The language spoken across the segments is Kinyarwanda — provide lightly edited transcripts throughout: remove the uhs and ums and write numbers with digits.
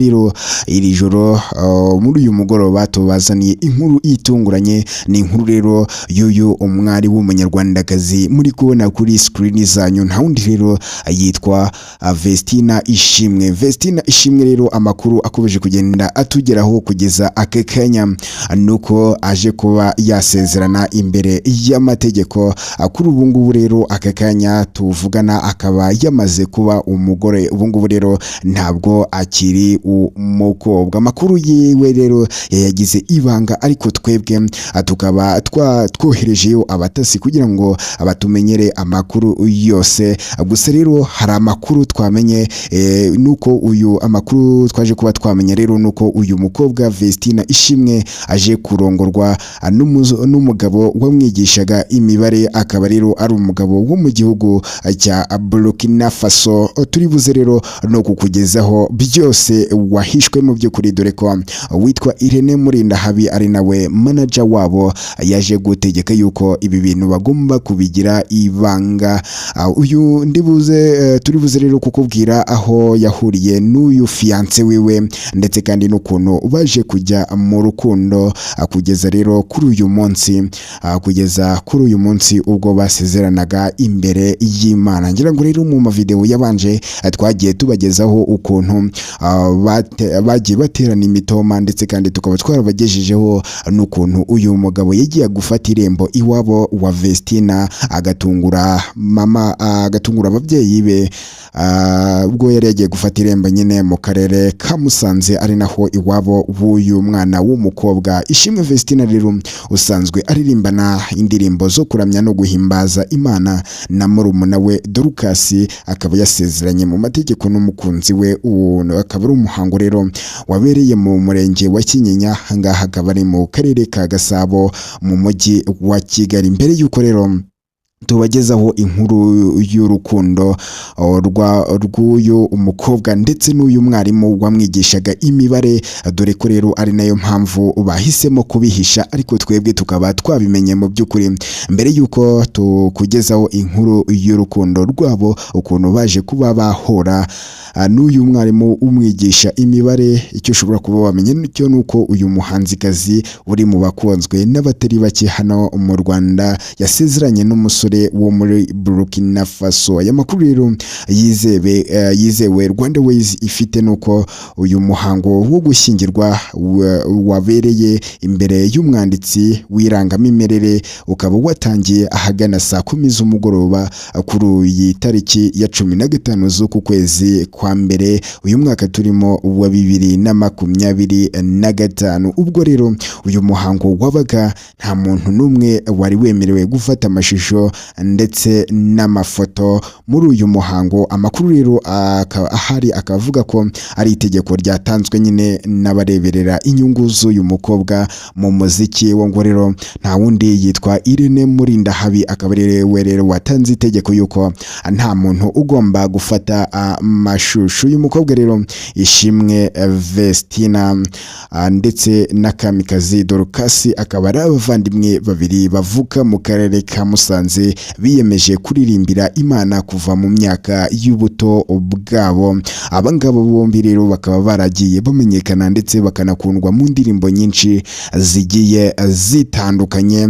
Rero iri joro, muri uyu mugoroba, tubazaniye inkuru itunguranye. Ni inkuru rero y'uyu umwari w'umunyarwandakazi muri kubona kuri screen zanyu. Nta wundi rero, yitwa Vestina Ishimwe. Vestina Ishimwe rero, amakuru akomeje kugenda atugeraho kugeza aka kanya nuko aje kuba yasezerana imbere y'amategeko. Kuri ubu ngubu rero, aka kanya tuvugana, akaba yamaze kuba umugore. Ubu ngubu rero ntabwo akiri umukobwa. Amakuru yiwe rero yayagize ibanga, ariko twebwe tukaba twoherejeyo abatasi kugira ngo batumenyere amakuru yose. Gusa rero hari amakuru twamenye, nuko uyu amakuru twaje kuba twamenya rero nuko uyu mukobwa Vestina Ishimwe aje kurongorwa n'umugabo wamwigishaga imibare, akaba rero ari umugabo wo mu gihugu cya Burkina Faso. Turi buze rero no kukugezaho byose wahishwe mu by'ukuri, dore ko witwa Irene Murindahabi, ari nawe manager wabo, yaje gutegeka yuko ibi bintu bagomba kubigira ibanga. Uyu ndibuze, turi buze rero kukubwira aho yahuriye n'uyu fiancé wiwe, ndetse kandi n'ukuntu baje kujya mu rukundo, kugeza rero kuri uyu munsi, kugeza kuri uyu munsi ubwo basezeranaga imbere y'Imana. Ngira ngo rero mu mavideo yabanje, twagiye tubagezaho ukuntu bagiye baterana imitoma, ndetse kandi tukaba twarabagejejeho n'ukuntu uyu mugabo yagiye gufata irembo iwabo wa Vestina, agatungura mama, agatungura ababyeyi be, ubwo yari yagiye gufata irembo nyine mu karere ka Musanze, ari naho iwabo w'uyu mwana w'umukobwa. Ishimwe Vestina rero, usanzwe aririmbana indirimbo zo kuramya no guhimbaza Imana, na murumuna we Dorcas, akaba yasezeranye mu mategeko n'umukunzi we. Uwo akaba ari umuhango rero wabereye mu murenge wa Kinyinya, ahangaha akaba ari mu karere ka Gasabo mu mujyi wa Kigali. Mbere y'uko rero tubagezaho inkuru y'urukundo rw'uyu umukobwa ndetse n'uyu mwarimu wamwigishaga imibare, dore ko rero ari nayo mpamvu bahisemo kubihisha, ariko twebwe tukaba twabimenye mu by'ukuri, mbere y'uko tukugezaho inkuru y'urukundo rwabo, ukuntu baje kuba bahura n'uyu mwarimu umwigisha imibare, icyo ushobora kuba wamenya cyo ni uko uyu muhanzikazi uri mu bakunzwe n'abatari bake hano mu Rwanda yasezeranye n'umusore wo muri Burkina Faso. Aya makuru rero yizewe Rwanda Ways ifite nuko uyu muhango wo gushyingirwa wabereye imbere y'umwanditsi w'irangamimerere, ukaba watangiye ahagana saa 10 z'umugoroba kuri iyi tariki ya 15 z'uku kwezi kwa mbere uyu mwaka turimo wa 2025. Ubwo rero uyu muhango wabaga, nta muntu n'umwe wari wemerewe gufata amashusho ndetse n'amafoto muri uyu muhango. Amakuru rero ahari akavuga ko ari itegeko ryatanzwe nyine n'abareberera inyungu z'uyu mukobwa mu muziki wo, ngo rero nta wundi, yitwa Irene Murindahabi, akaba ari we rero watanze itegeko yuko nta muntu ugomba gufata amashusho. Uyu mukobwa rero Ishimwe Vestina ndetse na Kamikazi Dorcas akaba ari abavandimwe babiri bavuka mu karere ka Musanze, biyemeje kuririmbira Imana kuva mu myaka y'ubuto bwabo. Aba ngaba bombi rero bakaba baragiye bamenyekana ndetse bakanakundwa mu ndirimbo nyinshi zigiye zitandukanye,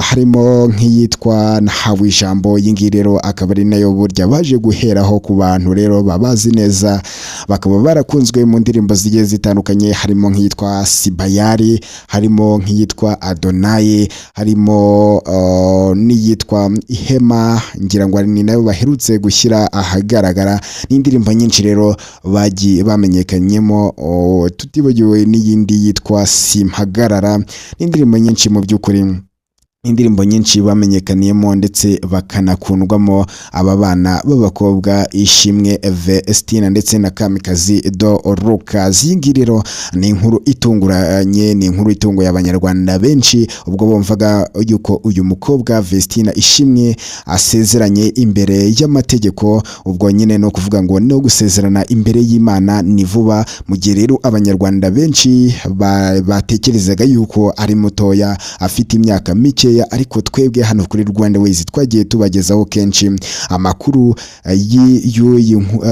harimo nk'iyitwa "Nahawe Ijambo". Iyi ngiyi rero akaba ari nayo burya baje guheraho ku bantu rero babazi neza, bakaba barakunzwe mu ndirimbo zigiye zitandukanye, harimo nk'iyitwa "Sibayari", harimo nk'iyitwa "Adonayi", harimo n'iyitwa "Ihema", ngira ngo ni nayo baherutse gushyira ahagaragara. N'indirimbo nyinshi rero bagiye bamenyekanyemo, tutibagiwe n'iyindi yitwa "Simpagarara", n'indirimbo nyinshi mu by'ukuri, indirimbo nyinshi bamenyekaniyemo ndetse bakanakundwamo, aba bana b'abakobwa Ishimwe Vestina ndetse na Kamikazi Dorcas. Iyi ngiyi rero ni inkuru itunguranye, ni inkuru itunguye abanyarwanda benshi ubwo bumvaga yuko uyu mukobwa Vestina Ishimwe asezeranye imbere y'amategeko. Ubwo nyine no kuvuga ngo no gusezerana imbere y'Imana ni vuba, mu gihe rero abanyarwanda benshi batekerezaga yuko ari mutoya, afite imyaka mike. gakeya, ariko twebwe hano kuri Rwanda Ways twagiye tubagezaho kenshi amakuru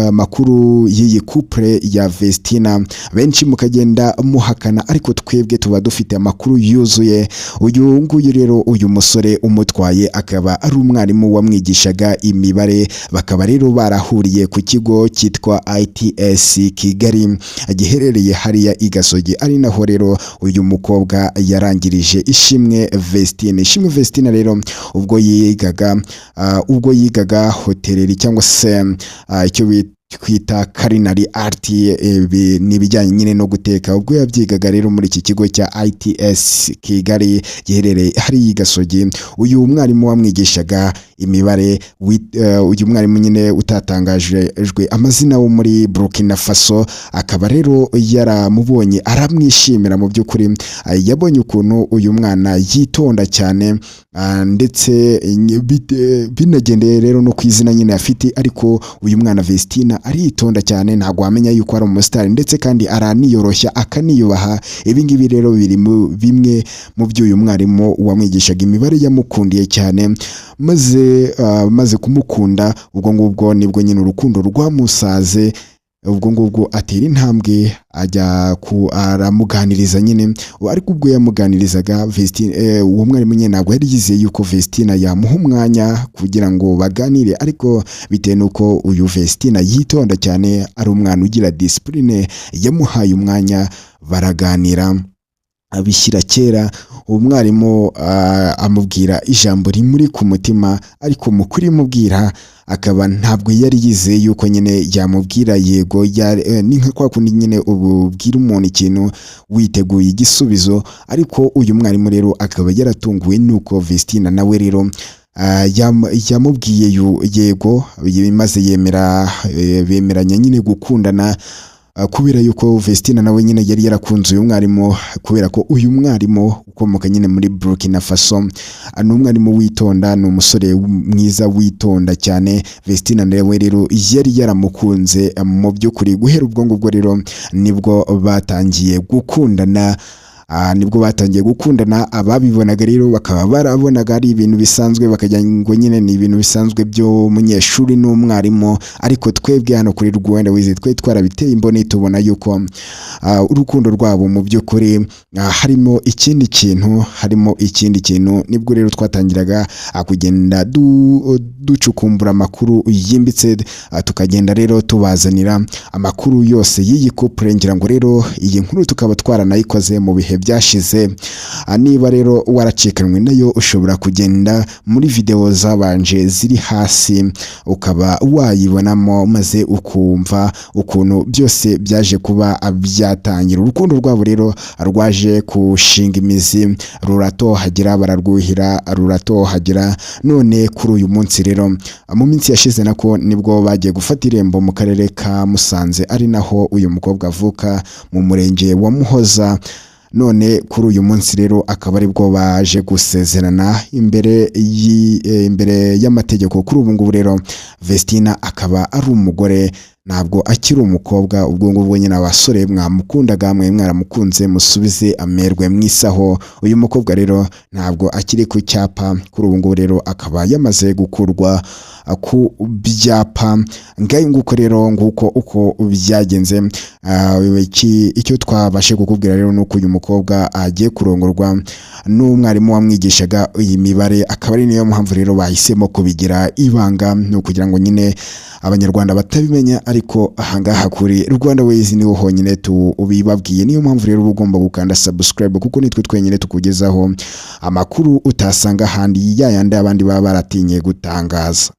amakuru y'iyi couple ya Vestina, benshi mukagenda muhakana, ariko twebwe tuba dufite amakuru yuzuye. Uyu nguyu rero, uyu musore umutwaye akaba ari umwarimu wamwigishaga imibare, bakaba rero barahuriye ku kigo cyitwa ITS Kigali giherereye hariya i Gasogi, ari naho rero uyu mukobwa yarangirije, Ishimwe Vestine. Ishimwe Vestine rero ubwo yigaga hôtellerie cyangwa se icyo twita culinary art, ni ibijyanye nyine no guteka. Ubwo yabyigaga rero muri iki kigo cya ITS Kigali giherereye hariya i Gasogi, uyu mwarimu wamwigishaga imibare, uyu mwarimu nyine utatangajwe amazina wo muri Burkina Faso, akaba rero yaramubonye aramwishimira. Mu by'ukuri yabonye ukuntu uyu mwana yitonda cyane, ndetse binagendeye rero no ku izina nyine afite. Ariko uyu mwana Vestina aritonda cyane, ntabwo wamenya yuko ari umusitari, ndetse kandi araniyoroshya akaniyubaha. Ibi ngibi rero biri mu bimwe mu byo uyu mwarimu wamwigishaga imibare yamukundiye cyane, maze kumukunda ubwo ngubwo nibwo nyine urukundo rwamusaze. Ubwo ngubwo atera intambwe ajya ku aramuganiriza nyine. Ariko ubwo yamuganirizaga Vestine, uwo mwarimu nyine ntabwo yari yizeye yuko Vestina yamuha umwanya kugira ngo baganire, ariko bitewe n'uko uyu Vestina yitonda cyane, ari umwana ugira discipline, yamuhaye umwanya baraganira, abishyira kera. Uwo mwarimu amubwira ijambo rimuri ku mutima, ariko mu kurimubwira akaba ntabwo yari yizeye yuko nyine yamubwira yego. Ni nka kwa kundi nyine ubwira umuntu ikintu witeguye igisubizo. Ariko uyu mwarimu rero akaba yaratunguwe nuko Vestina nawe rero yamubwiye yego, maze yemera, bemeranya nyine gukundana, kubera yuko Vestina nawe nyine yari yarakunze uyu mwarimu, kubera ko uyu mwarimu ukomoka nyine muri Burkina Faso ni umwarimu witonda, ni umusore mwiza witonda cyane. Vestina nawe rero yari yaramukunze mu by'ukuri. Guhera ubwo ngubwo rero nibwo batangiye gukundana. Nibwo batangiye gukundana. Ababibonaga rero bakaba barabonaga ari ibintu bisanzwe, bakajya ngo nyine ni ibintu bisanzwe by'umunyeshuri n'umwarimu. Ariko twebwe hano kuri Rwanda Wize twe twarabiteye imboni, tubona yuko urukundo rwabo mu by'ukuri harimo ikindi kintu, harimo ikindi kintu. Nibwo rero twatangiraga kugenda ducukumbura amakuru yimbitse, tukagenda rero tubazanira amakuru yose y'iyi couple. Ngira ngo rero iyi nkuru tukaba twaranayikoze mu bihe byashize. Niba rero waracikanwe nayo, ushobora kugenda muri video zabanje ziri hasi ukaba wayibonamo, maze ukumva ukuntu byose byaje kuba byatangira. Urukundo rwabo rero rwaje kushinga imizi, ruratohagira, bararwuhira ruratohagira. None kuri uyu munsi rero, mu minsi yashize nako, nibwo bagiye gufata irembo mu karere ka Musanze, ari naho uyu mukobwa avuka, mu murenge wa Muhoza. None kuri uyu munsi rero akaba aribwo baje gusezerana imbere y'amategeko. Kuri ubu ngubu rero Vestina akaba ari umugore, ntabwo akiri umukobwa. Ubwo ngubwo nyine abasore mwamukundaga, mwe mwaramukunze, musubize amerwe mwisaho. Uyu mukobwa rero ntabwo akiri ku cyapa. Kuri ubu ngubu rero akaba yamaze gukurwa ku byapa. Ngayo nguko rero, nguko uko byagenze. Icyo twabashe kukubwira rero ni uko uyu mukobwa agiye kurongorwa n'umwarimu wamwigishaga iyi mibare, akaba ari niyo mpamvu rero bahisemo kubigira ibanga, ni ukugira ngo nyine Abanyarwanda batabimenya. Ariko ahangaha kuri Rwanda Ways niho honyine tubibabwiye. Niyo mpamvu rero uba ugomba gukanda subscribe, kuko nitwe twenyine tukugezaho amakuru utasanga ahandi, yayandi abandi baba baratinye gutangaza.